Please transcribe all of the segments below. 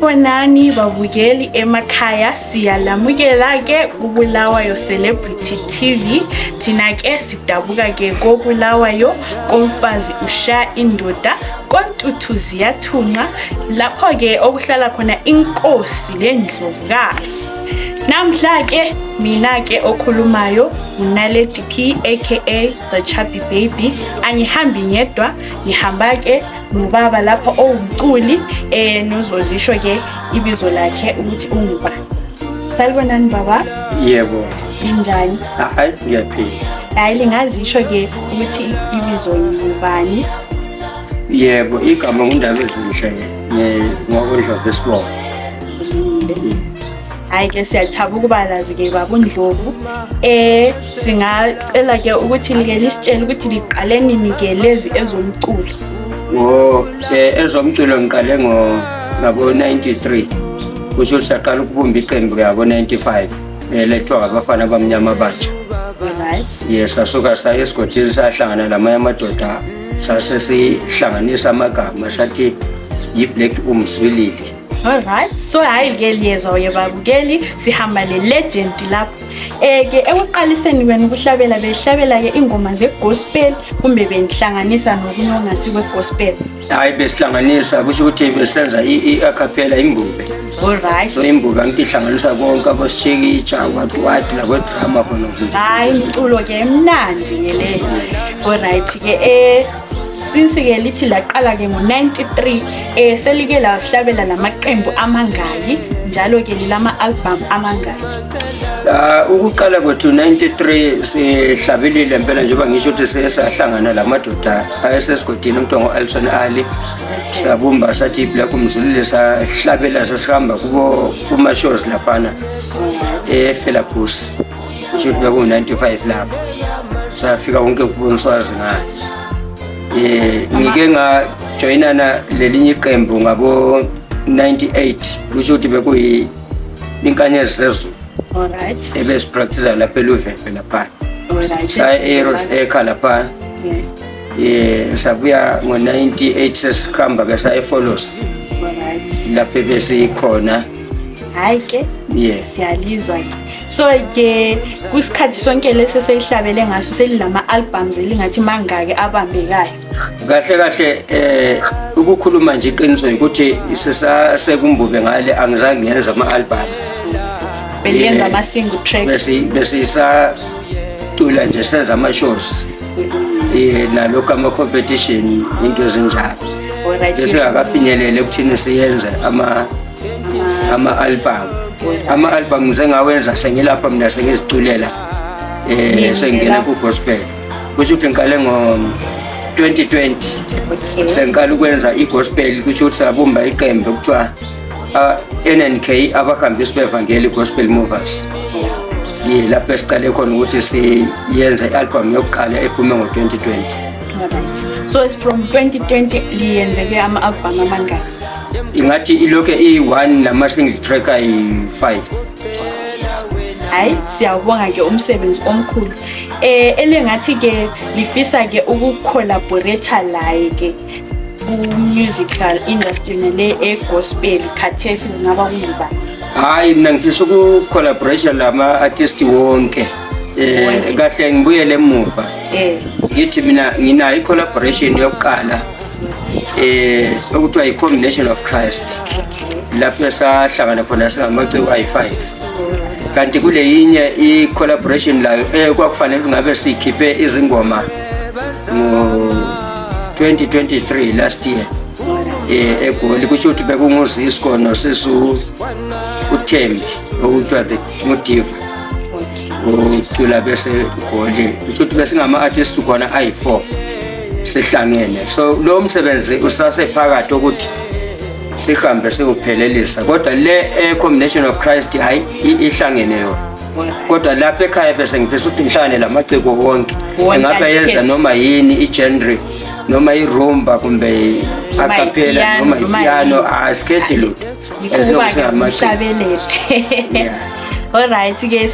Sanibonani babukeli emakhaya, siyalamukela ke kuBulawayo Celebrity TV. Thina ke sidabuka ke koBulawayo, komfazi ushaya indoda, kontuthu ziyathunqa, lapho ke okuhlala khona inkosi lendlovukazi. Namhla ke mina ke okhulumayo uNaledi P aka The Chubby Baby. Angihambi ngedwa, ngihamba ke nobaba lapho owumculi nozozisho ke ibizo lakhe ukuthi ungubani. Salibonani baba. Yebo. Ninjani? Hayi, ngiyaphila. Hayi, lingazisho ke ukuthi ibizo ngubani? Yebo, igama nguNdaba Ezinhle ngokuNdlovu isibongo. Hayi ke siyathaba ukuba lazi ke baba uNdlovu. Singacela ke ukuthi like lisitshele ukuthi liqale nini ke lezi ezomculo. Ngo ezomculo ngiqale ngo ngabo 93. Kusho ukuthi saqala ukubumba iqembu ngabo 95. Lethwa ngabafana abamnyama abatsha. Right. Yes, sasuka saya esigodini sahlangana lamanye amadoda, sase sihlanganisa amagama sathi yi-Black Umzwilili. Alright, so hayi ke liyezwa ye babukeli, sihamba le legend lapho. Ke ekuqaliseni kwenu ukuhlabela, behlabela ke ingoma ze-gospel kumbe benihlanganisa nokunye okungasikwe gospel? Hayi, besihlanganisa, kusho ukuthi besenza i-acapella, imbube. So imbube angithi ihlanganisa konke, abositshikitsha, what what, labo-drama khona. Hayi, imculo ke emnandi ke leyo. Alright ke, since ke lithi laqala ke ngo-93, selike lahlabela lamaqembu amangaki, njalo ke lilama album amangaki? Ah, ukuqala kwethu 93 sihlabelile impela, njengoba ngisho ukuthi siye sahlangana lamadoda ayesesigodini okuthiwa ngo-Alson Ali, sabumba sathi Black Umzulile, sahlabela sesihamba kubo kuma-shows laphana eFelabus. Kusho ukuthi bekungu-95 lapho safika wonke kubonswazi ngale. Ngike ngajoyinana lelinye iqembu ngabo 98, kusho ukuthi bekuyi inkanyezi zezulu ebesipractice lapha eLuveve lapha. Saya e-Eros Eka lapha. Sabuya ngo-98, sesihamba ke saya eFolos lapho ebesikhona. Hayi ke siyalizwa ke. So ke kusikhathi sonke lesi seyihlabele ngaso, selilama albums elingathi mangaki abambekayo? Kahle kahle, ukukhuluma nje iqiniso ukuthi sisasekumbube ngale, angizange ngenza ama-album. Beliyenza ama single track? Besisacula nje, senza ama-shows, nalokhu ama-competition, into ezinjalo. Besingakafinyelele ekuthini siyenze ama-album. Ama-album ngisengawenza sengilapha mina, sengiziculela, sengingena ku-gospel. Kusho ukuthi ngiqale ngo-2020. Sengiqala ukwenza i-gospel, kusho ukuthi sabumba iqembu okuthiwa NNK, abahambisi bevangeli gospel movers. Ye, lapho esiqale khona ukuthi siyenze i-album yokuqala ephume ngo-2020. Alright. So it's from 2020, liyenzeke ama-album amangaki? Ingathi ilokhu iyi-one nama-single track ayi-5. Hayi, siyawubonga ke umsebenzi omkhulu. Elengathi ke lifisa ke ukucollaborate laye ke ku-musical industry nale e-gospel khathesi, kungaba kungubani? Hayi, mina ngifisa uku-collaboration lama-artist wonke. Wonke. Kahle ngibuyele emuva, ngithi mina nginayo i-collaboration yokuqala okuthiwa i-Combination of Christ, lapho esahlangana khona singamaciko ayi-5. Kanti kule yinye i-collaboration layo kwakufanele ukuthi ngabe sikhiphe izingoma ngo-2023, last year, eGoli. Kusho ukuthi bekunguZisco nosisu uThembi okuthiwa nguDiva, ucula bese Goli. Kusho ukuthi besingama-artist khona ayi-4 sihlangene. So lo msebenzi usasephakathi ukuthi sihambe siwuphelelisa, kodwa le e-Combination of Christ, hayi, ihlangene yona. Kodwa lapha ekhaya bese ngifisa ukuthi ngihlangane lamaciko wonke. Wonke. Engabe yenza Alikhethi. noma yini i-genre, noma irumba kumbe Noma acapella, i-piano, noma noma ipiano, yini. asikhethi lutho as long Yikuba as ke singamaciko. umhlabelele. Yeah. Alright ke,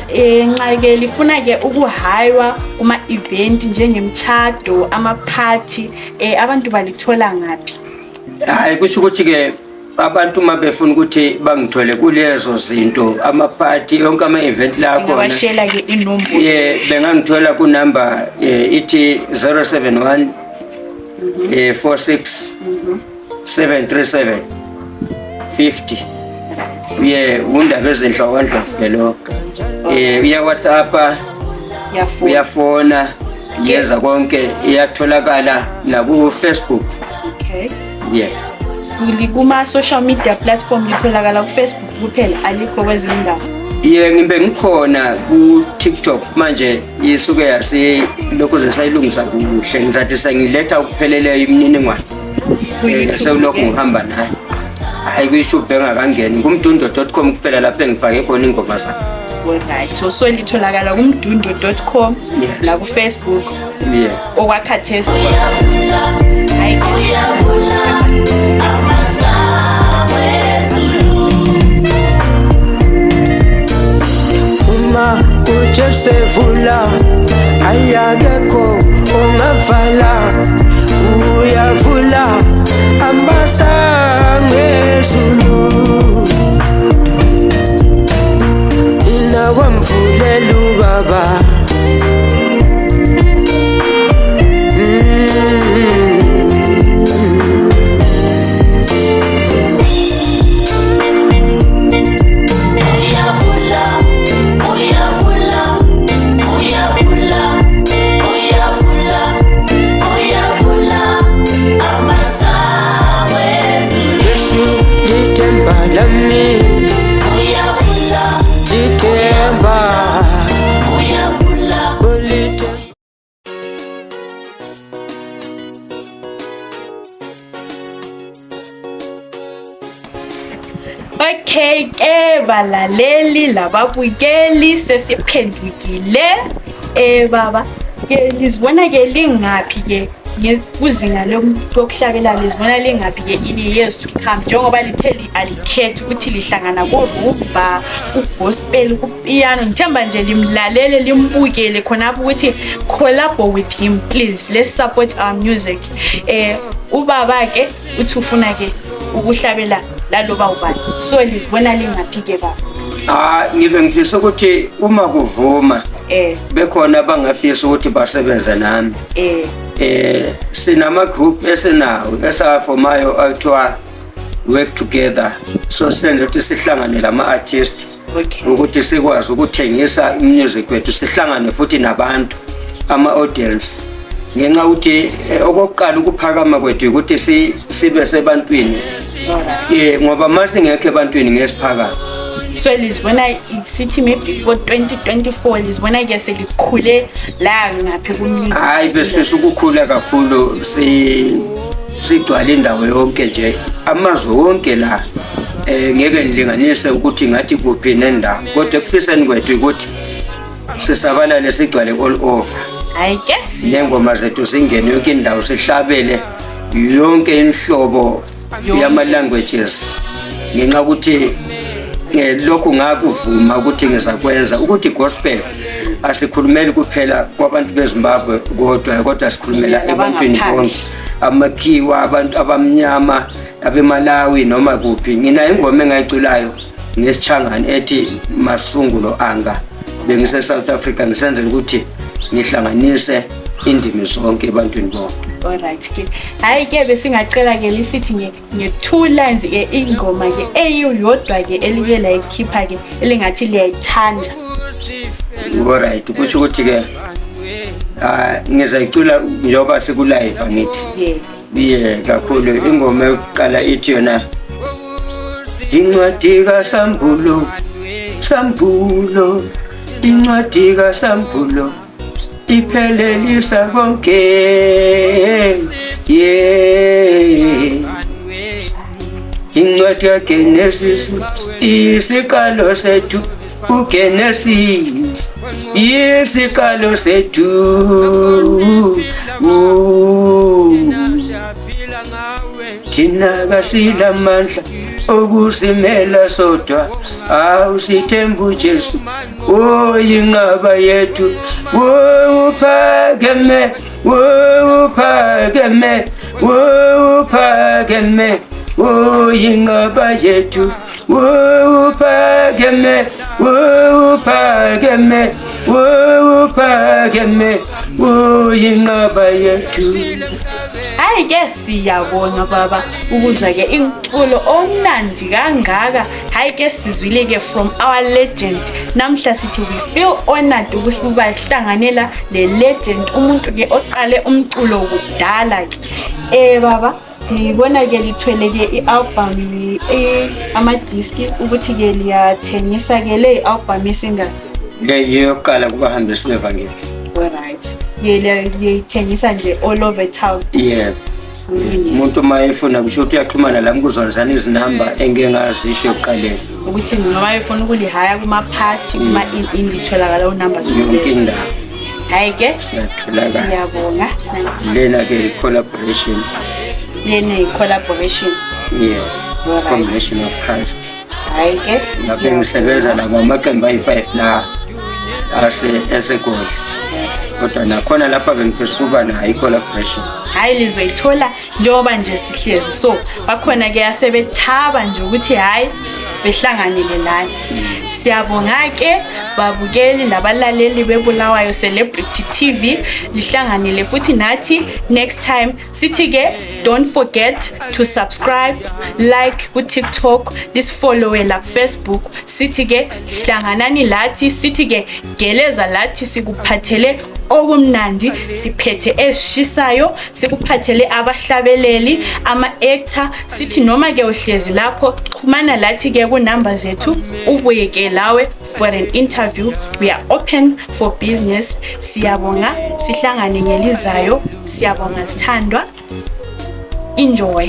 nxa ke lifuna ke ukuhaywa kuma event njengemchado, ama party, abantu balithola ngaphi? Hayi, kusho ukuthi ke Abantu uma befuna ukuthi bangithole kulezo zinto, amaphathi yonke, ama-event la khona, Ngingabashiyela-ke inombolo. Ye, bengangithola kunumber ithi 071 46 737 50. Ye, undaba ezinhlokondlo ke lo. Uya WhatsApp, Uyafona. Uyafona, yenza konke, iyatholakala naku Facebook. Yeah. Kuma-social media platform litholakala ku-Facebook kuphela, alikho kwezinye indawo? Ye, ngibe ngikhona ku-TikTok manje, isuke yasi lokhu sesayilungisa kuhle, ngizathi sengiletha okupheleleyo imininingwane. Ku-YouTube Sewulokhu ke? Ngihamba nayo, hayi, kwi-YouTube engakangeni, kumdundo.com kuphela lapho engifake khona ingoma zami. Alright, so litholakala kumdundo.com Yes. naku-Facebook Yeah. okwakhathesi. Hayi. Uma uJesu evula, ayakekho ongavala. Uyavula amasango ezulu, mina wamvulela ubaba. Uyavula, uyavula, uyavula, uyavula, uyavula amasango ezulu. Jesu lithemba lami. Uyavula, Lithemba. Uyavula. Ulithemba. Okay ke balaleli lababukeli, sesiphendukile. Baba ke, lizibona ke lingaphi ke kuzinga lokuhlabela? Lizibona lingaphi ke in years to come, njengoba lithe alikhethi ukuthi lihlangana ko-rumba, ku-gospel, ku-piano? Ngithemba nje limlalele, limbukele khonapho ukuthi collabo with him. Please, let's support our music. Ubaba ke uthi ufuna ke ukuhlabela laloba ubani, so lizibona lingaphi ke, baba? Ah, ngibe ngifisa ukuthi uma kuvuma bekhona abangafisa ukuthi basebenze nami. Sinama group esinawo esafomayo akuthiwa Work Together, so senze ukuthi sihlangane lama artist ukuthi sikwazi ukuthengisa music wethu, sihlangane futhi nabantu, ama audience, ngenxa ukuthi okokuqala ukuphakama kwethu ukuthi sibe sebantwini, ngoba masingekho ebantwini ngesiphakama. So lizibona sithi maybe ko-2024 lizibona ke selikhule la ngaphi ku-music? Hayi, besifisa ukukhula kakhulu, sigcwale indawo yonke nje, amazwe wonke la. Ngeke nilinganise ukuthi ngathi kuphi nendawo, kodwa ekufiseni kwethu ukuthi sisabalale, sigcwale all over. Hayi ke Nengoma zethu zingene yonke indawo, sihlabele yonke inhlobo Yonke. Yama-languages, ngenxa yokuthi lokhu ngakuvuma ukuthi ngizakwenza ukuthi gospel asikhulumeli kuphela kwabantu beZimbabwe kodwa sikhulumela ebantwini Labangaphandle. bonke, amakhiwa, abantu abamnyama, abeMalawi, noma kuphi. Nginayo ingoma engayiculayo ngesichangane ethi Masungulo Anga, bengise South Africa, ngisenzela ukuthi ngihlanganise indimi zonke ebantwini bonke. Alright ke, hayi ke, besingacela ke lisithi nge-two lines ke ingoma ke eyiyodwa ke elike layikhipha ke elingathi liyayithanda. Alright, kusho ukuthi ke ah ngizayicula njengoba siku-live, angithi? Yeah. Iye, kakhulu. Ingoma yokuqala ithi yona Incwadi kaSambulo, Sambulo, incwadi kaSambulo iphelelisa konke, yeah. Incwadi kaGenesis isiqalo sethu, uGenesis isiqalo sethu. Ooh. Thina kasilamandla okusimela sodwa, awusithemba uJesu oyinqaba yethu, uphakeme, uphakeme, uphakeme. Uyinqaba yethu, uphakeme, uphakeme, uphakeme, uyinqaba yethu. Hayi ke siyabonga baba ukuzwa ke imculo omnandi kangaka. Hayi ke sizwile ke from our legend. Namhla sithi we feel honored ukuba hlanganela le legend, umuntu ke oqale umculo kudala ke. Baba, ngibona ke lithwele ke i-album, amadiski, ukuthi ke liyathengisa ke le album esingaka? Le yokuqala kubahambisi bevangeli. Alright. Ye liyayithengisa nje all over town? Yebo. Umuntu uma efuna, kusho ukuthi uyaxhumana lami kuzonzana izinamba engike ngazisho ekuqaleni. Ukuthi noma efuna ukulihaya kuma-party, kuma-in, litholakala unamba? Yonke indawo. Hayi ke. Siyatholakala. Siyabonga. Lena-ke i-collaboration. Lena i-collaboration? Yeah. Combination of Christ. Hayi ke. Lapho ngisebenza nabo amaqembu ayi-5 la eseGoli, kodwa nakhona lapha bengifisa ukuba nayo i-collaboration. Hhayi, lizoyithola njengoba nje sihlezi, so bakhona ke asebethaba nje ukuthi hhayi behlanganele lana. Siyabonga-ke babukeli labalaleli beBulawayo Celebrity TV. Lihlanganele futhi nathi next time. Sithi-ke don't forget to subscribe, like ku-TikTok, lisifollowe la ku-Facebook. Sithi-ke hlanganani lathi, sithi-ke geleza lathi, sikuphathele okumnandi, siphethe ezishisayo, sikuphathele abahlabeleli, ama-actor. Sithi noma-ke uhlezi lapho, xhumana lathi-ke kunamba zethu, ubuye ke lawe for an interview. We are open for business. Siyabonga, sihlangane ngelizayo. Siyabonga sithandwa, enjoy.